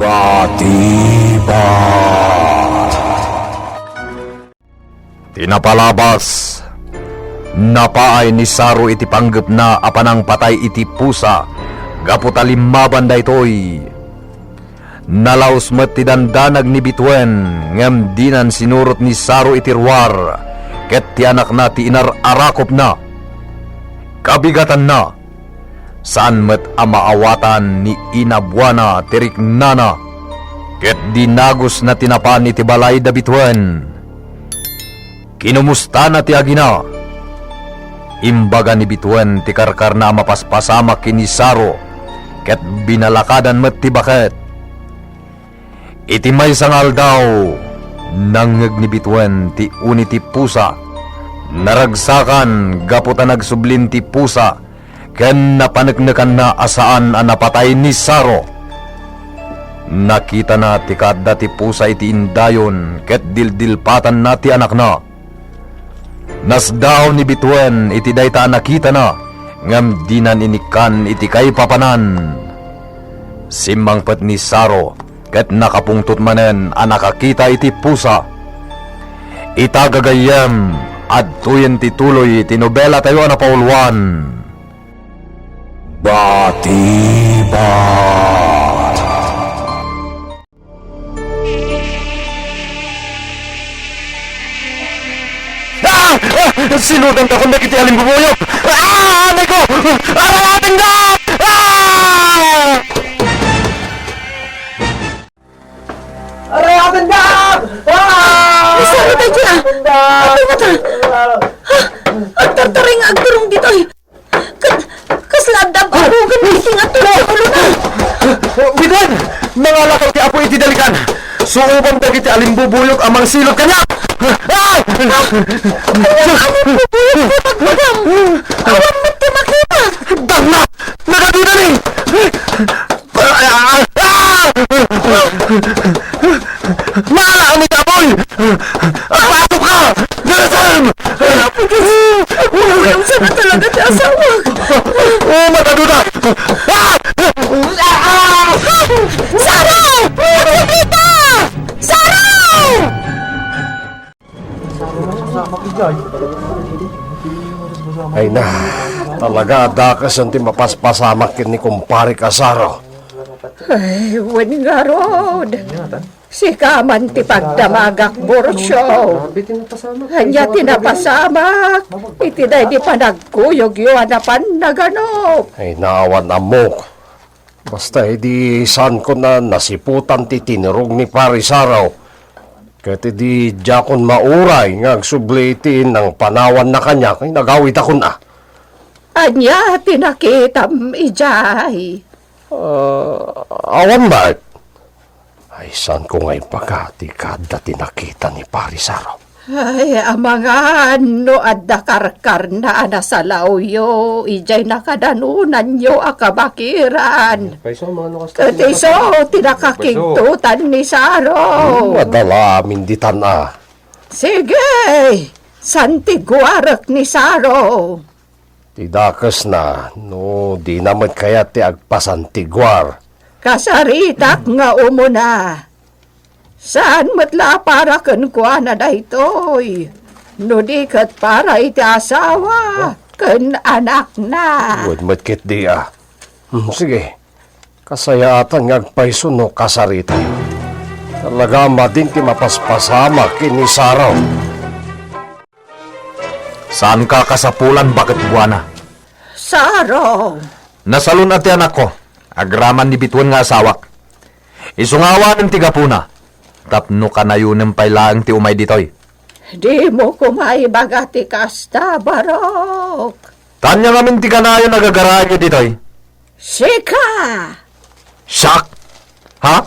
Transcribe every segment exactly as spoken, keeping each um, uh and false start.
Batibat. Ti napalabas, napaay ni Saro iti panggepna a panangpatay iti pusa gapu ta limmaban daytoy. Nalaus met ti dandanag ni Bituen, ngem dinan sinurot ni Saro iti ruar, ket ti anakna ti inar-arakupna. Kabigatanna, saan met a maawatan ni Ina Buana ti riknana, ket dinagusna ti napan iti balay da Bituen. Kinumustana ti agina. Imbaga ni Bituen ti karkarna a mapaspasamak ken ni Saro, ket binalakadan met ti baket. Iti maysa nga aldaw, nangngeg ni Bituen ti uni ti pusa. Naragsakan gapu ta nagsublin ti pusa ken napaneknekanna a saan a napatay ni Saro. Nakitana ti kaadda ti pusa iti indayon ket dildilpatanna ti anakna. Nasdaaw ni Bituen iti dayta a nakitana, ngem dinan inikkan iti kaipapanan. Simmangpet ni Saro ket nakapungtot manen a nakakita iti pusa. Ita gagayyem, adtoyen ti tuloy ti nobelatayo a napauluan. Batibat. Ah! Ah! Sinudanta kon dagiti alimbubuyog! Ah! Anay ko! Arayatendak! Ah! Arayatendak! Ah! Nasaro tayo dyan, ah! Ano ba ta? Ah! Agtartaray nga agturong ditoy! Ket kasla adda abugen iti nga tultulona. Bituen! Nangalakaw ti Apo iti dalikan. Suobam dagiti alimbubuyog a mangsilot kaniak. Ah! Ania nga alimbubuyog ti bagbagam? Awan met ti makita. Darna! Nagadudani! Ah! Ah! Maala ni Daboy! Agpasok ka! Darasam! Apo Diyos! Apo, unay sana talaga ti asawak! Oh, mataduda! Ah! Saro! Apo dita! Saro! Ay na, talaga a dakes ti mapaspasamak ken ni kumpare Saro. Ay, wen ngarud. Sika man ti pagdamagak, Burcio. Ania ti napasamak iti daydi panagkuyogyo a napan naganup? Ay, naawan ammok. Basta idi saanko a nasiputan ti tinurog ni Pari Saro, ket idi diakon mauray nga agsubli iti nangpanawanna kaniak, ay nagawidakon a. Ania ti nakitam idiay? Ah, awan met. Ay, saanko nga ibaga ti kaadda ti nakita ni Pari Saro? Ay, amangan no adda karkarna a nasalawyo idiay nakadanonanyo a kabakiran. Ket isu ti nakakigtotan ni Saro. Hmm, adda la amin ditan a. Sige, santiguarek ni Saro. Ti dakesna, no dina met kayat ti agpasantiguar. Kasaritak nga umuna. Saan met la a para kenkuana daytoy, no di ket para iti asawa ken anakna. Wen met ketdi a. Hmm, sige. Kasayaatan nga agpayso no kasaritayo. Talaga a madin ti mapaspasamak ken ni Saro. Saanka a kasapulan, baket Buana. Saro! Nasalun-at ti anakko, agraman ni Bituen nga asawak. Isu nga awanen ti gapuna, tapno kanayonem pay laeng ti umay ditoy. Dimo koma ibaga ti kasta, Barok. Ania ngamin ti kanayon a gagaraenyo ditoy? Sika! Siak? Ha?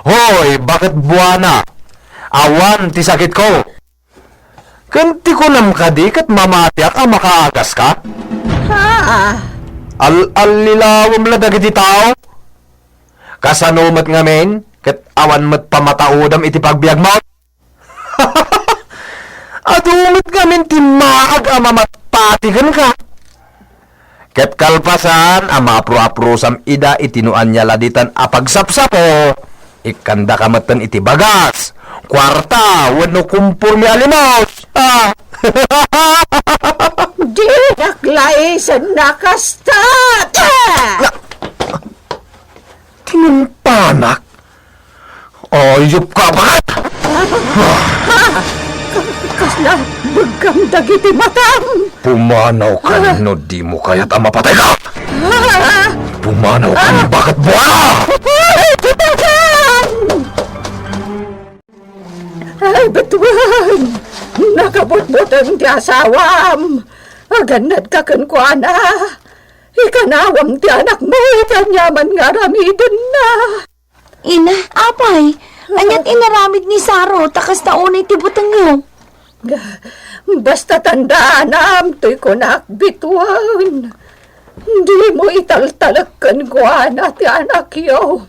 Hoy, baket Buana? Awan ti sakitko. Ken ti kunam kadi ket mamatiak a makaagaska? Ha? Al-allilawem la dagiti tao? Kasano met ngamin ket awan met pamataudam iti pagbiagmo? Adu met ngamin ti maag a mamatpati kenka. Ket kalpasan a maapro-aprosam ida iti no ania la ditan a pagsapsapo, ikkandaka metten iti bagas, kuarta, wenno kumporme a limos. Ah! Dinak laisen a kasta! Ah! Tinulpanak? Ayupka, baket! Ha? Ka-, kasla beggam dagiti matam? Pumanawka no dimo kayat a mapatayka! Ah! Pumanawka, baket buana! Ay, kitakan! Ay, bituen! Nakabutbuteng ti asawam! Agannadka kenkuana! Ikanawam ti anakmo iti aniaman nga aramidenna. Ina, apay, ania't inaramid ni Saro ta kasta unay ti butengyo? Basta tandaanam toy kunak, bituen. Dimo italtalek kenkuana ti anakyo.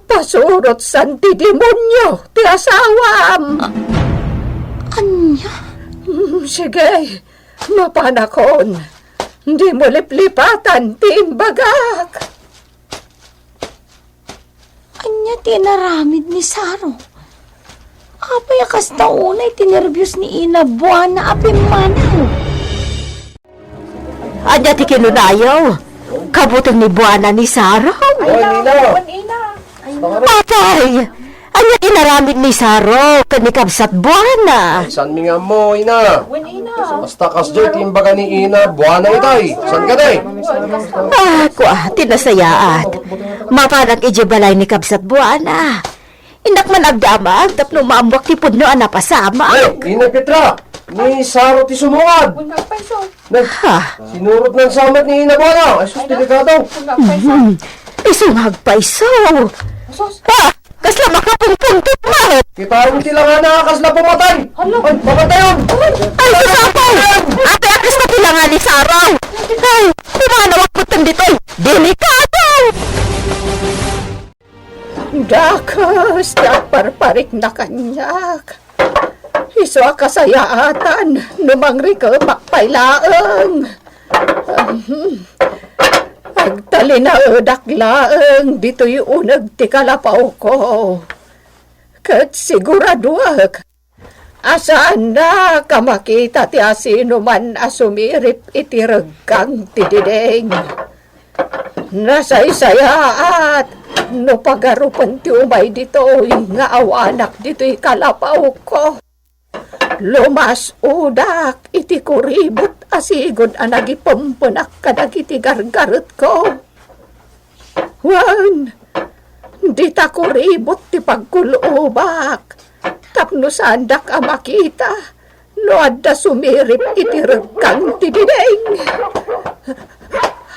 Pasurotsan ti demonio ti asawam. A-, ania? Mm, sige, mapanakon. Dimo liplipatan ti imbagak. Ania ti inaramid ni Saro? Apay a kasta unay ti nerbios ni Ina Buana a pimmanaw? Ania ti kinunayo? Kabuteng ni Buana ni Saro? Ay, Nina! Apay! Ania ti inaramid ni Saro ken ni Kabsat Buana? Ay, saanmi nga ammo, Ina. Wen, Ina. Basta kasdiay ti imbaga ni Ina Buana itay. Saan ka, day? Ah, kua, ti nasayaat. Mapanak idiay balay ni Kabsat Buana. Innak man agdamag tapno maammoak ti pudno a napasamak. Ay, Ina Petra, ni Saro ti sumungad. Wen, agpayso. Nay, ha? Sinurot nan samet ni Ina Buana. Ay, sus, delikado. Wen, agpayso. Mhm. Isu nga agpayso. Sus. Ah! Kasla makapungpungtot met! Kitaem ti langana a kasla pumatay! Hala! Ay, pamatayon! Ay, sus, apay! Apay a kasla ti langa ni Saro! Ay, pumanawak metten ditoy! Delikado! Dakes ti agparparikna kaniak. Isu a kasayaatan no mangrikemak pay laeng. Ahem. Agtalinaedak laeng ditoy uneg ti kalapawko. Ket siguradoek a saannak a makita ti asinoman a sumirip iti reggang ti diding. Nasaysayaat no pagarupen ti umay ditoy nga awanak ditoy kalapawko. Lumas-odak iti kuribot a sigud a nagipempenak kadagiti gargaretko. Wen, dita kuribot ti pagkul-obak tapno saandak a makita no adda sumirip iti reggang ti diding.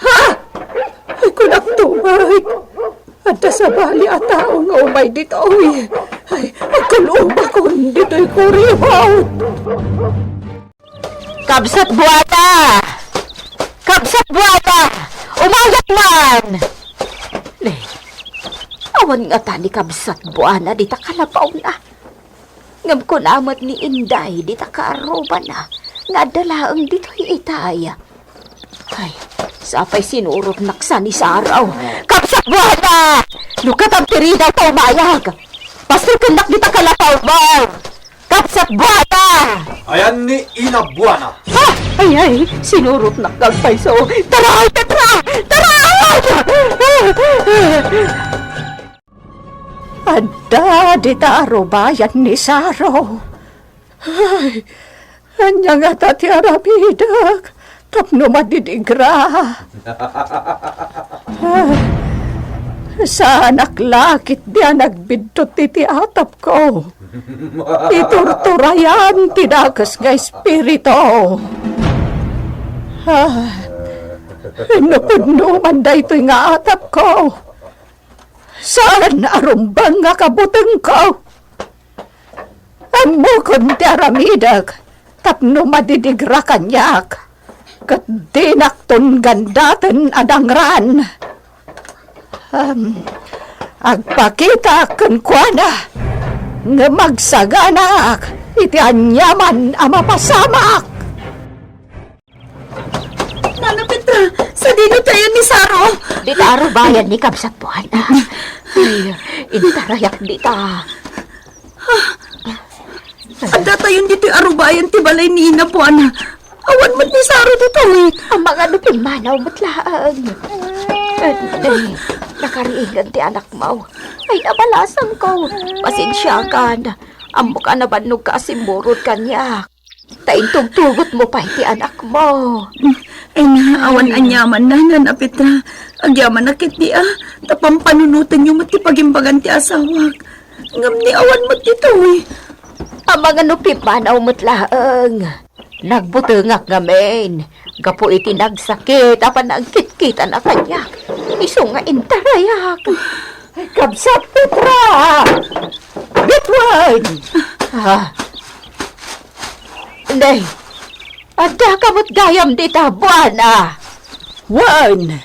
Ha? Ay, kunak tumay. Adda sabali a tao nga umay ditoy. Ay, agkul-obakon ditoy kuribot. Kabsat Buana! Kabsat Buana! Umayak man! Ne, awan ngata ni Kabsat Buana dita kalapawna. Ngem kuna met ni Inday dita kaarrubana nga adda laeng ditoy itay. Ay, sapay sinurotnak sa ni Saro. Kabsat Buana! No katam ti ridaw ta umayag, pasekennak dita kalapawmo! Kabsat Buana! Ayan ni Ina Buana. Ah! Ay, ay! Sinurotnak nga agpayso. Tara, Petra! Tara! Adda dita arubayan ni Saro. Ay, ania ngata ti aramidek tapno madidigra? Ay, saanak la ketdi a nagbiddut iti atapko. Iturturayan ti dakes nga espiritu. Ah, no pudno man daytoy nga atapko, saan a rumbeng nga kabutengko. Ammokon ti aramidek tapno madidigra kaniak, ket dinakton gandaten a dangran. Am, agpakitak kenkuana, ngem agsaganak iti aniaman a mapasamak. Nana Petra, Ita arubayan ni kabsat Buana. Ay, intarayak dita. Adda tayon ditoy arubayan ti balay ni Ina Buana. Awan met ni Saro ditoy. Amangan no pimmanaw met laeng. Ay, nakariingan ti anakmo. Ay, nabalasangko. Pasensiakan. Ammok a nabannogka a simurot kaniak. Ta intugtugotmo pay ti anakmo. Ay na, awan aniaman, Nana Petra. Agyamanak ketdi a, ta pampanunotenyo met ti pagimbagan ti asawak. Ngem ni awan met ditoy. Amangan no pimmanaw met laeng. Nagbutengak ngamin, gapu iti nagsakit a panangkitkitana kaniak. Isu nga intarayak. Kabsat Petra! Bitwen! Ah. Nay, addaka met gayam dita, Buana? Wen,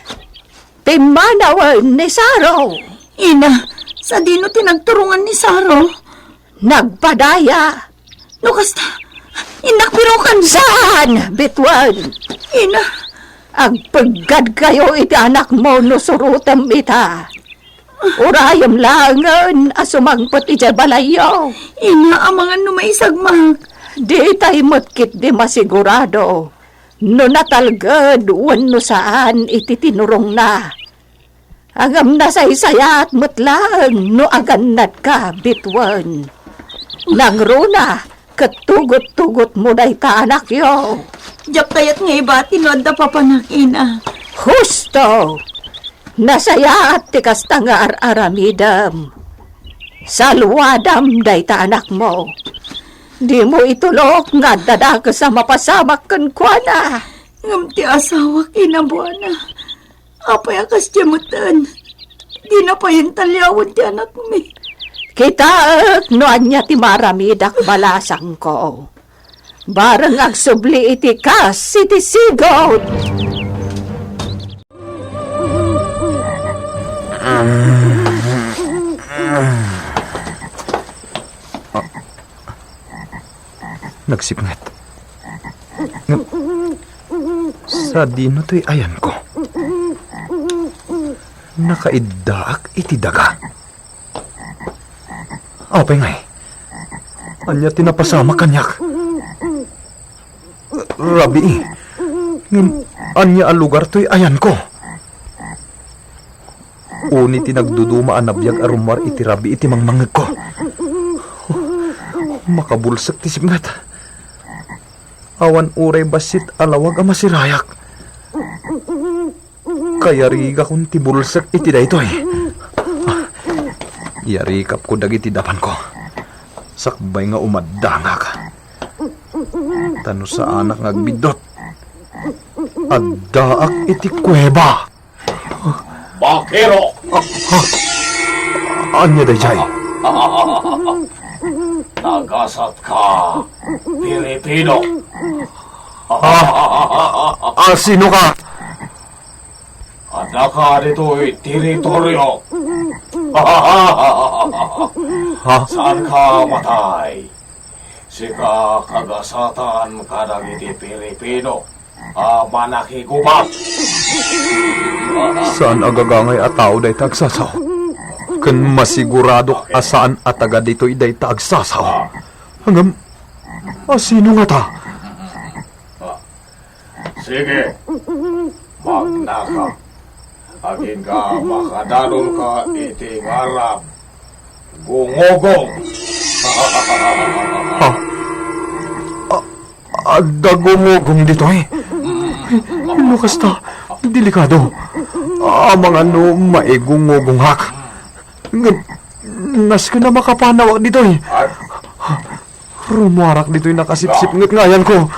pimmanawen ni Saro. Ina, sadino ti nagturongan ni Saro? Nagpadaya. No kasta, innak birokan. Saan, Bitwen? Ina. Agpeggadkayo iti anakmo no surotem ita. Urayem laengen a sumangpet idiay balayyo. Ina, amangan no maisagmak. Ditay met ketdi masigurado no natalged wenno saan iti tinurongna. Ngem nasaysayaat met laeng no agannadka, Bitwen. Nangruna ket tugot-tugotmo dayta anakyo. Diak kayat nga ibati no adda papanak, Ina. Husto! Nasayaat ti kasta nga ar-aramidem. Saluadam dayta anakmo. Dimo itulok nga adda dakes a mapasamak kenkuana. Ngem ti asawak, Ina Buana. Apay a kasdiay metten? Dina pay intaliawen ti anakmi. Kitaek no ania ti maaramidak, balasangko. Bareng agsubli iti kas iti sigud. Nagsipnget. Ngem, sadino toy ayanko? Nakaiddaak iti daga. Apay ngay? Ania ti napasamak kaniak? Rabii. Ngem, ania a lugar toy ayanko? Uni ti nagduduma a nabiag a rummuar iti rabii ti mangmangngegko. Makabulsek ti sipnget. Awan uray bassit a lawag a masirayak. Kayarigakon ti bulsek iti daytoy. Yarikapko dagiti dapanko. Sakbay nga umaddangak. Ta no saanak nga agbiddut, addaak iti kuweba. Bakero! Ah, ah. Ania daydiay? Nagasatka, Piripino. Ah, ah, sino ka? Addaka ditoy teritorio. Ha? Saanka matay? Sika kagasatan kadagiti Piripino a manakigubat. Saan a gagangay a tao dayta agsasao. Ken masiguradok a saan a taga ditoy dayta agsasao. Ngem, a sino ngata? Sige, magnaka. Agingga makadanolka iti ngarab, Gungugong. Ha? A-, adda gungugong ditoy? No kasta, delikado. Amangan no maigungugongak. Ngem, nasken a makapanawak ditoy. Rummuarak ditoy nakasipsipnget nga ayanko.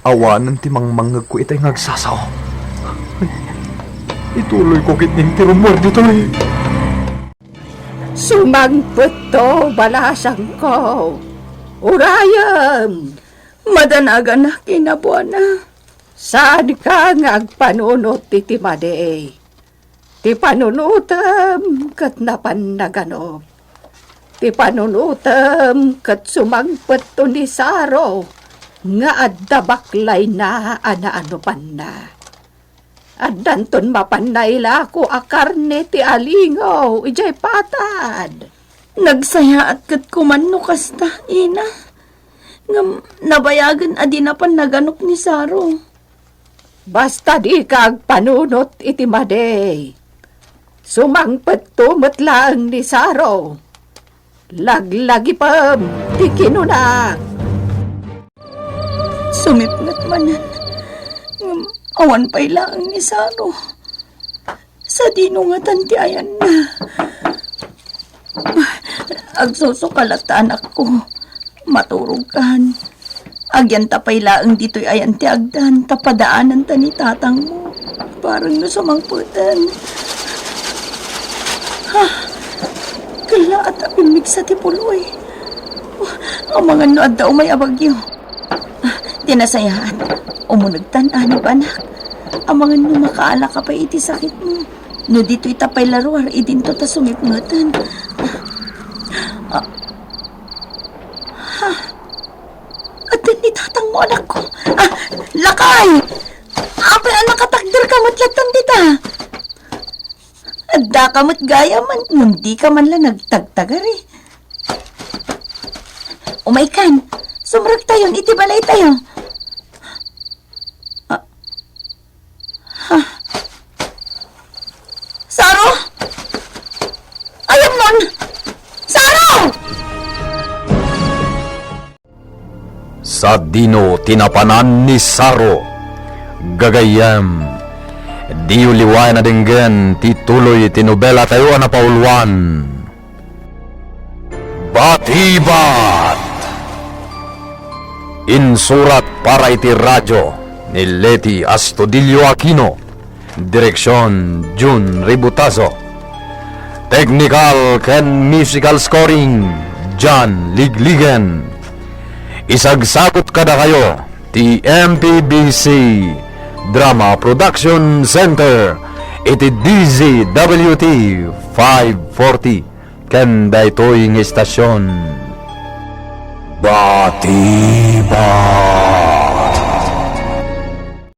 Awanen ti mangmangngegko itay nga agsasao. Ituloyko ketdin ti rummuar ditoy. Sumangpetto, balasangko. Urayem. Madanaganak, Ina Buana. Saanka nga agpanunot iti madi. Ti panunotem ket napan naganup. Ti panunotem ket sumangpetto ni Saro. nga adda baklayna a naanupanna. Addanton mapan nailako a karne ti alingaw idiay patad. Nagsayaat ket kuman no kasta, Ina. Ngem nabayagen a di napan naganok ni Saro. Basta dika agpanunot iti madi. Sumangpetto met laeng ni Saro. Laglagipem ti kinunak. Sumipnget manen. Ngem awan pay laeng ni Saro. Sadino ngatan ti ayanna? Agsusukalat ta, anakko. Maturogkan. Agyanta pay laeng ditoy ayan ti agdan ta padaananta ni tatangmo. Bareng no sumangpeten. Ha? Kellaat a pimmigsa ti puloy. Amangan no adda umay a bagyo. Ah, ti nasayaat, umunegtan, anib, anak. Amangan no makaala ka pay iti sakitmo. No ditoy ta pay la ruar, idinto ta sumipngeten. Ah. Ha? Addan ni tatangmo, anakko. Ah, lakay! Apay a nakatakder ka met latta dita? Adda ka met gayam, ngem di ka man la nagtagtagari. Umaykan, sumrektayon iti balaytayo. Ah. Ha? Saro? Ayannon! Saro! Sadino ti napanan ni Saro? Gagayyem, diyo liwayan a denggen ti tuloy ti nobelatayo a napauluan. Batibat! Insurat para iti radio ni Leti Astudillo Aquino. Direksion, Jun Ributazo. Technical ken musical scoring, John Ligligen. Isagsagut kadakayo ti M P B C Drama Production Center iti D Z W T five forty ken daytoy nga istasion. Batiba.